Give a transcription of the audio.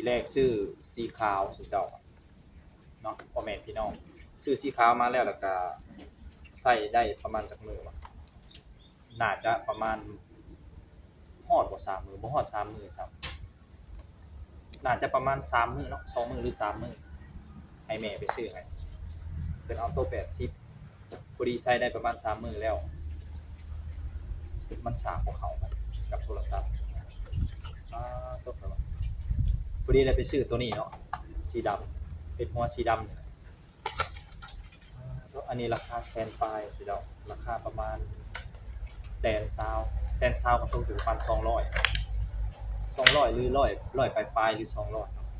ແລກຊື້ສີຂາວສູ່ເຈົ້າເນາະ ພໍ່ແມ່ພີ່ນ້ອງ. ຊື້ສີຂາວມາແລ້ວ ແລ້ວກະໃຊ້ໄດ້ປະມານຈັກມື້ວະ? ໜ້າຈະປະມານ ຮອດບໍ່ສາມມື້? ບໍ່ຮອດສາມມື້ຊ້ຳ. ໜ້າຈະປະມານສາມມື້ເນາະ ສອງມື້ຫຼືສາມມື້ ໃຫ້ແມ່ໄປຊື້ໃຫ້ ເພິ່ນເອົາໂຕແປດສິບ ພໍດີໃຊ້ໄດ້ປະມານສາມມື້ແລ້ວ ມັນສາກບໍ່ເຂົ້າກັນກັບໂທລະສັບ. ອາ ຕົກແລ້ວ ພໍດີໄດ້ໄປຊື້ໂຕນີ້ເນາະ ສີດຳ ເປັດຫົວສີດຳນີ້. ອາ ອັນນີ້ລາຄາແສນປາຍຊິດອກ ລາຄາປະມານແສນຊາວ ແສນຊາວກໍຕົກຢູ່ປະມານສອງຮ້ອຍ ສອງຮ້ອຍ ຫຼື ຮ້ອຍ ຮ້ອຍປາຍໆ ຫຼື ສອງຮ້ອຍ